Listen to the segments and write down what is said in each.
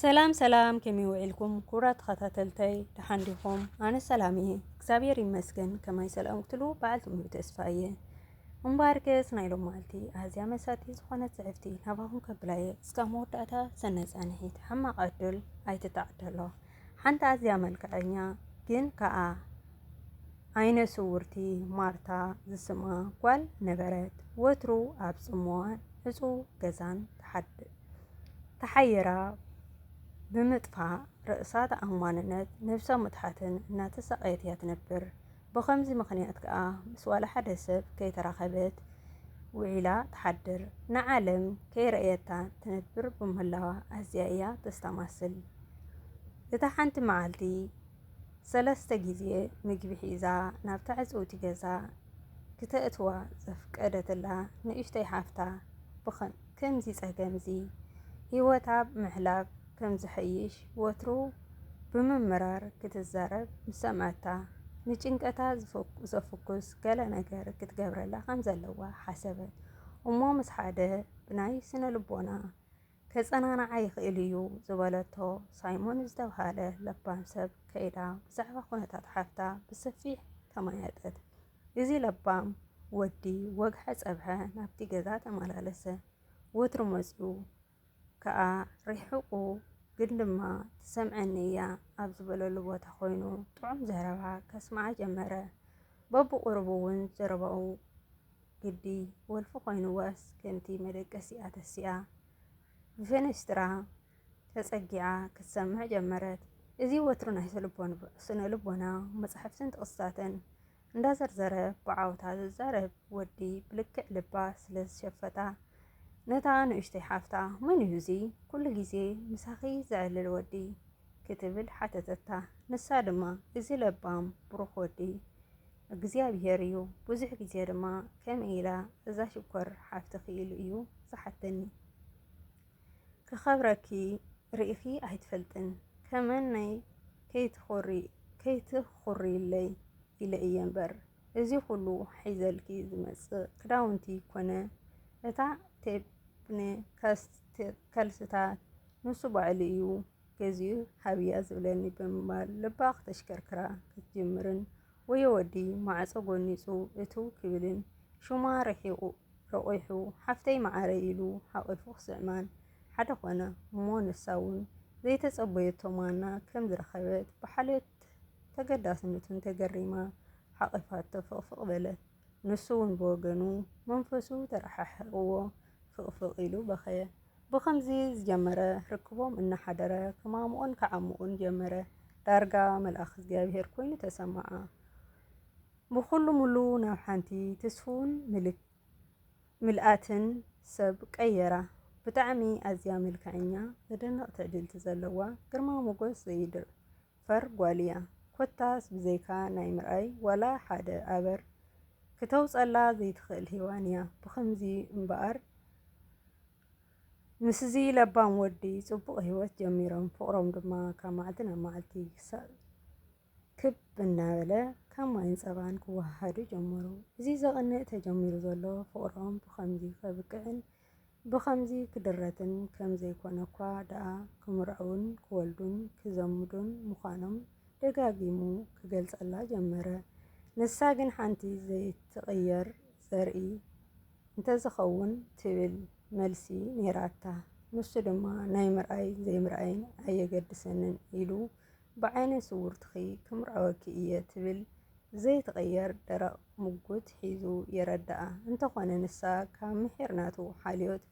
ሰላም ሰላም፣ ከመይ ውዒልኩም ክቡራት ተኸታተልተይ? ደሓን ዲኹም? ኣነ ሰላም እየ፣ እግዚኣብሔር ይመስገን። ከማይ ሰላም ክትሉ በዓልቲ ሙሉ ተስፋ እየ። እምበኣርከስ ናይ ሎማዓልቲ ኣዝያ መሳጢ ዝኾነት ጽሕፍቲ ናባኹም ከብላ እየ። እስካብ መወዳእታ ሰናይ ጻንሒት። ሕማቕ ዕድል ኣይትተዓደሎ። ሓንቲ ኣዝያ መልክዐኛ ግን ከኣ ዓይነ ስውርቲ ማርታ ዝስማ ጓል ነበረት። ወትሩ ኣብ ጽምዋን ዕጹው ገዛን ተሓድ-፣ ተሓይራ ብምጥፋእ ርእሳ ተኣማንነት ነብሰ ምትሓትን እናተሳቐየት እያ ትነብር። ብኸምዚ ምኽንያት ከኣ ምስ ዋላ ሓደ ሰብ ከይተራኸበት ውዒላ ትሓድር። ንዓለም ከይረኣየታ ትነብር ብምህላዋ ኣዝያ እያ ተስተማስል። እታ ሓንቲ መዓልቲ ሰለስተ ግዜ ምግቢ ሒዛ ናብታ ዕጽውቲ ገዛ ክተእትዋ ዘፍቀደትላ ንእሽተይ ሓፍታ፣ ብኸ-፣ ከምዚ ጸገምዚ ህይወታ ምሕላፍ ከም ዝሐይሽ ወትሩ ብምምራር ክትዛረብ ምስ ሰምዐታ፣ ንጭንቀታ ዝፈኩ-፣ ዘፍኩስ ገለ ነገር ክትገብረላ ከም ዘለዋ ሓሰበት። እሞ ምስ ሓደ ብናይ ስነ ልቦና ከጸናንዓ ይኽእል እዩ ዝበለቶ ሳይሞን ዝተብሃለ ለባም ሰብ ከይዳ ብዛዕባ ኩነታት ሓፍታ ብሰፊሕ ተማያጠት። እዚ ለባም ወዲ ወግሐ ጸብሐ ናብቲ ገዛ ተመላለሰ። ወትሩ መጺኡ ከኣ ርሒቑ፣ ግን ድማ ትሰምዐኒ እያ ኣብ ዝበለሉ ቦታ ኮይኑ ጥዑም ዘረባ ከስምዓ ጀመረ። በብቑሩብ እውን ዘረባኡ ግዲ ወልፊ ኮይንዋስ ከምቲ መደቀሲኣ ተሲኣ ብፌነስትራ ተጸጊዓ ክትሰምዕ ጀመረት። እዚ ወትሩ ናይ ስልቦን-፣ ስነ ልቦና መጻሕፍትን ጥቕስታትን እንዳዘርዘረ ብዓውታ ዝዛረብ ወዲ ብልክዕ ልባ ስለ ዝሸፈታ፣ ነታ ንእሽተይ ሓፍታ፣ "መን እዩ እዚ ኩሉ ግዜ ምሳኺ ዘዕልል ወዲ?" ክትብል ሓተተታ። ንሳ ድማ፣ "እዚ ለባም ብሩኽ ወዲ እግዚኣብሄር እዩ፣ ብዙሕ ግዜ ድማ ከምኡ ኢላ እዛ ሽኮር ሓፍትኺ ኢሉ እዩ ዝሓተኒ። ክኸብረኪ ርኢኺ ኣይትፈልጥን፣ ከመነይ ከይትኹሪ-፣ ከይትኹርይለይ ኢለ እየ እምበር፣ እዚ ኩሉ ሒዘልኪ ዝመጽእ ክዳውንቲ ኮነ እታ ቴፕ ን ከስ-፣ ከልስታት ንሱ ባዕሉ እዩ ገዚኡ ሃብያ ዝብለኒ" ብምባል ልባ ክተሽከርክራ ክትጅምርን፣ ወዮ ወዲ ማዕጾ ጎኒጹ እትው ክብልን፣ ሹማ ርሒቑ ረቑሑ፣ "ሓፍተይ መዓረይ" ኢሉ ሓቒፉ ክስዕማን ሓደ ኾነ። እሞ ንሳ እውን ዘይተጸበየቶ ማና ከም ዝረኸበት ብሓልዮት ተገዳስነቱን ተገሪማ ሓቒፋቶ ፍቕፍቕ በለት። ንሱ እውን ብወገኑ መንፈሱ ተረሓሕቕዎ ፍቕፍቕ ኢሉ በኸየ። ብኸምዚ ዝጀመረ ርክቦም እናሓደረ ክማምቑን ክዓምቑን ጀመረ። ዳርጋ መልኣኽ እግዚኣብሄር ኮይኑ ተሰምዓ። ብኹሉ ሙሉ ናብ ሓንቲ ትስፉውን ምልክ-፣ ምልኣትን ሰብ ቀየራ። ብጣዕሚ ኣዝያ መልክዐኛ፣ ዘደንቕ ትዕድልቲ ዘለዋ፣ ግርማ ሞገስ ዘይድፈር ጓል እያ። ኮታስ ብዘይካ ናይ ምርኣይ ዋላ ሓደ ኣበር ክተውጸላ ዘይትኽእል ሄዋን እያ። ብኸምዚ እምበኣር ምስዚ ለባም ወዲ ጽቡቕ ህይወት ጀሚሮም። ፍቕሮም ድማ ካብ መዓልቲ ናብ መዓልቲ ክሳ-፣ ክብ እናበለ ከም ማይን ጸባን ክወሃሃዱ ጀመሩ። እዚ ዘቕንእ ተጀሚሩ ዘሎ ፍቕሮም ብኸምዚ ከብቅዕን ብኸምዚ ክድረትን ከም ዘይኮነ እኳ ደኣ፣ ክምርዐውን ክወልዱን ክዘምዱን ምዃኖም ደጋጊሙ ክገልጸላ ጀመረ። ንሳ ግን ሓንቲ ዘይትቕየር ዘርኢ እንተዝኸውን ትብል መልሲ ነይራታ። ንሱ ድማ ናይ ምርኣይ ዘይምርኣይን ኣየገድሰንን ኢሉ፣ "ብዓይነ ስውርትኺ ክምርዐወኪ እየ" ትብል ዘይትቕየር ደረቕ ምጉት ሒዙ የረድኣ። እንተኾነ ንሳ ካብ ምሒር ናቱ ሓልዮት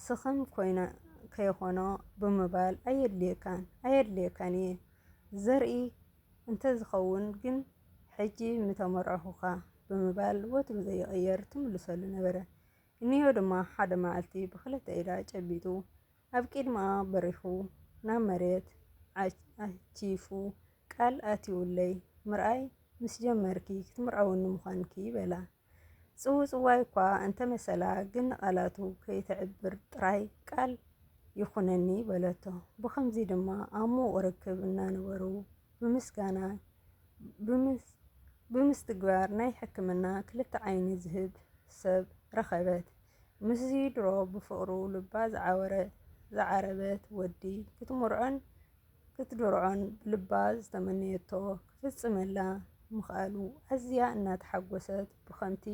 ስኽም ኮይና ከይኾኖ ብምባል፣ "ኣየድልየካን፣ ኣየድልየካን እየ፣ ዘርኢ እንተዝኸውን ግን ሕጂ ምተመርዐኹኻ" ብምባል ወትሩ ዘይቕየር ትምልሰሉ ነበረ። እንዮ ድማ ሓደ መዓልቲ ብኽልተ ኢዳ ጨቢጡ ኣብ ቅድሚኣ በሪኹ ናብ መሬት ዓ-፣ ዓቲፉ ቃል ኣትዩለይ፣ "ምርኣይ ምስ ጀመርኪ ክትምርዐውኒ ምዃንኪ" በላ። ጽውጽዋይ እኳ እንተመሰላ፣ ግን ንቓላቱ ከይተዕብር ጥራይ "ቃል ይኹነኒ" በለቶ። ብኸምዚ ድማ ኣብ ምዉቕ ርክብ እናነበሩ፣ ብምስጋና፣ ብምስ-፣ ብምስትግባር ናይ ሕክምና ክልተ ዓይኒ ዝህብ ሰብ ረኸበት። ምስዚ ድሮ ብፍቕሩ ልባ ዝዓወረ ዝዓረበት ወዲ ክትምርዖን ክትድርዖን ብልባ ዝተመነየቶ ክፍጽመላ ምኽኣሉ ኣዝያ እናተሓጎሰት፣ ብኸምቲ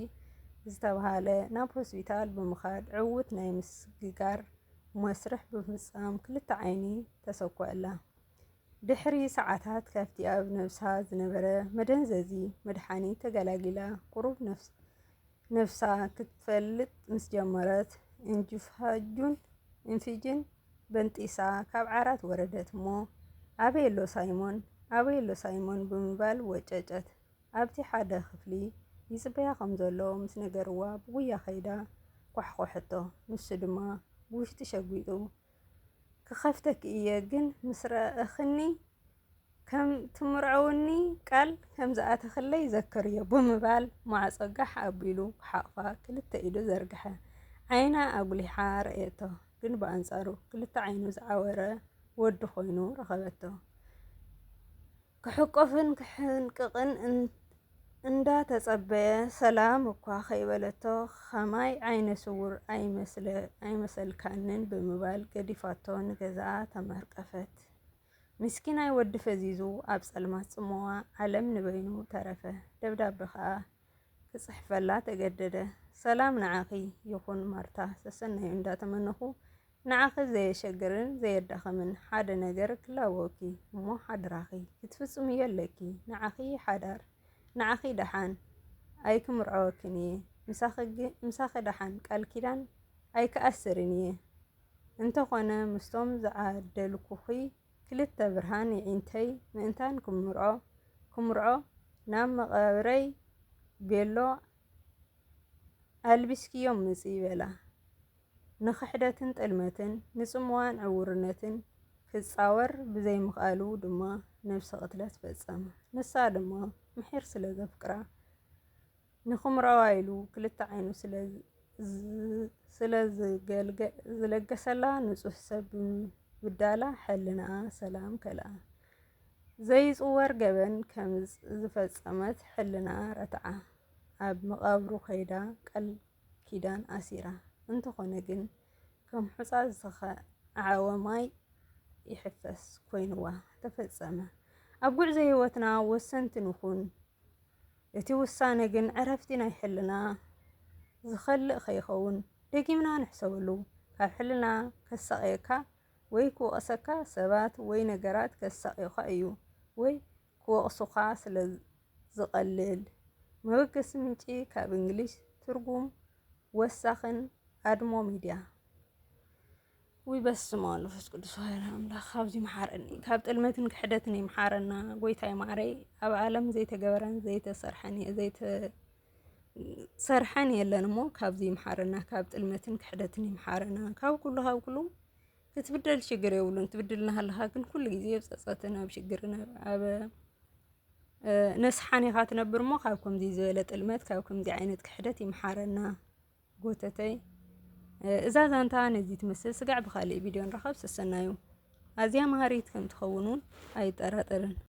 ዝተባህለ ናብ ሆስፒታል ብምኻድ ዕዉት ናይ ምስግጋር መስርሕ ብምፍጻም ክልተ ዓይኒ ተሰኮኣላ። ድሕሪ ሰዓታት ካብቲ ኣብ ነብሳ ዝነበረ መደንዘዚ መድሓኒት ተገላጊላ፣ ቁሩብ ነፍስ ነፍሳ ክትፈልጥ ምስ ጀመረት፣ እንጅፋጁን እንፊጅን በንጢሳ ካብ ዓራት ወረደት እሞ፣ ኣበይ ኣሎ ሳይሞን? ኣበይ ኣሎ ሳይሞን? ብምባል ወጨጨት። ኣብቲ ሓደ ክፍሊ ይጽበያ ከም ዘሎ ምስ ነገርዋ፣ ብጉያ ከይዳ ኳሕኮሐቶ። ንሱ ድማ ብውሽጢ ሸጒጡ፣ ክኸፍተኪ እየ፣ ግን ምስ ረኣኽኒ ከም ትምርዐውኒ ቃል ከም ዝኣተኽለይ ዘክርዮ ብምባል ማዕጾ ጋሕ ኣቢሉ ክሓቕፋ ክልተ ኢዱ ዘርግሐ። ዓይና ኣጉሊሓ ረኣየቶ፣ ግን ብኣንጻሩ ክልተ ዓይኑ ዝዓወረ ወዲ ኮይኑ ረኸበቶ። ክሕቆፍን ክሕንቅቕን እን-፣ እንዳተጸበየ ሰላም እኳ ከይበለቶ፣ ከማይ ዓይነ ስውር ኣይመስለ-፣ ኣይመሰልካንን ብምባል ገዲፋቶ ንገዛኣ ተመርቀፈት። ምስኪናይ ወዲ ፈዚዙ ኣብ ጸልማት ጽምዋ ዓለም ንበይኑ ተረፈ። ደብዳበ ከኣ ክጽሕፈላ ተገደደ። ሰላም ንዓኺ ይኹን ማርታ፣ ሰሰናዩ እንዳተመነኹ፣ ንዓኺ ዘየሸግርን ዘየዳኽምን ሓደ ነገር ክላበወኪ እሞ ሓድራኺ ክትፍጽምዮ ኣለኪ። ንዓኺ ሓዳር፣ ንዓኺ ደሓን ኣይክምርዐወክን እየ። ምሳኺ ግ-፣ ምሳኺ ደሓን ቃል ኪዳን ኣይክኣስርን እየ። እንተኾነ ምስቶም ዝዓደልኩኺ ክልተ ብርሃን የዒንተይ ምእንታን ክምርዖ፣ ክምርዖ ናብ መቓብረይ ቤሎ ኣልቢስክዮም ምጺ በላ። ንኽሕደትን ጥልመትን፣ ንጽምዋን ዕውርነትን ክጻወር ብዘይምኽኣሉ ድማ ነብሰ ቅትለት ፈጸመ። ንሳ ድማ ምሒር ስለ ዘፍቅራ፣ ንኽምርዐዋ ኢሉ ክልተ ዓይኑ ስለ ዝ-፣ ስለ ዝገልገ-፣ ዝለገሰላ ንጹህ ሰብ ብምብዳላ ሕልናኣ ሰላም ከልኣ። ዘይጽወር ገበን ከም ዝፈጸመት ሕልናኣ ረትዓ። ኣብ መቓብሩ ከይዳ ቃል ኪዳን ኣሲራ። እንተኾነ ግን ከም ሑጻ ዝተኸዓወ ማይ ይሕፈስ ኮይንዋ ተፈጸመ። ኣብ ጉዕዞ ህይወትና ወሰንቲ ንኹን። እቲ ውሳነ ግን ዕረፍቲ ናይ ሕልና ዝኸልእ ከይኸውን ደጊምና ንሕሰበሉ። ካብ ሕልና ከሳቕየካ ወይ ክወቕሰካ ሰባት ወይ ነገራት ከሳቕዩኻ እዩ ወይ ክወቕሱኻ ስለ ዝቐልል። መበገሲ ምንጪ ካብ እንግሊሽ ትርጉም ወሳኽን ኣድሞ ሚድያ። ውይ በስመ ኣብ መንፈስ ቅዱስ ዋሕድ ኣምላኽ ካብዚ መሓረኒ። ካብ ጥልመትን ክሕደትን ይምሓረና ጎይታይ ማዕረይ። ኣብ ዓለም ዘይተገበረን ዘይተሰርሐን እየ፣ ዘይተ-፣ ሰርሐን የለን እሞ ካብዚ ይምሓረና። ካብ ጥልመትን ክሕደትን ይምሓረና። ካብ ኩሉ፣ ካብ ኩሉ ክትብደል ሽግር የብሉን። ትብድል እናሃለኻ ግን ኩሉ ግዜ ኣብ ጸጸትን ኣብ ሽግርን ኣብ፣ ኣብ፣ እ፣ ነስሓን ኢኻ ትነብር እሞ ካብ ከምዚ ዝበለ ጥልመት፣ ካብ ከምዚ ዓይነት ክሕደት ይምሓረና ጎተተይ። እ፣ እዛ ዛንታ ነዚ ትመስል። ስጋዕ ብኻልእ ቪድዮ ንራኸብ። ሰሰናዩ። ኣዝያ መሃሪት ከም ትኸውን እውን ኣይጠራጠርን።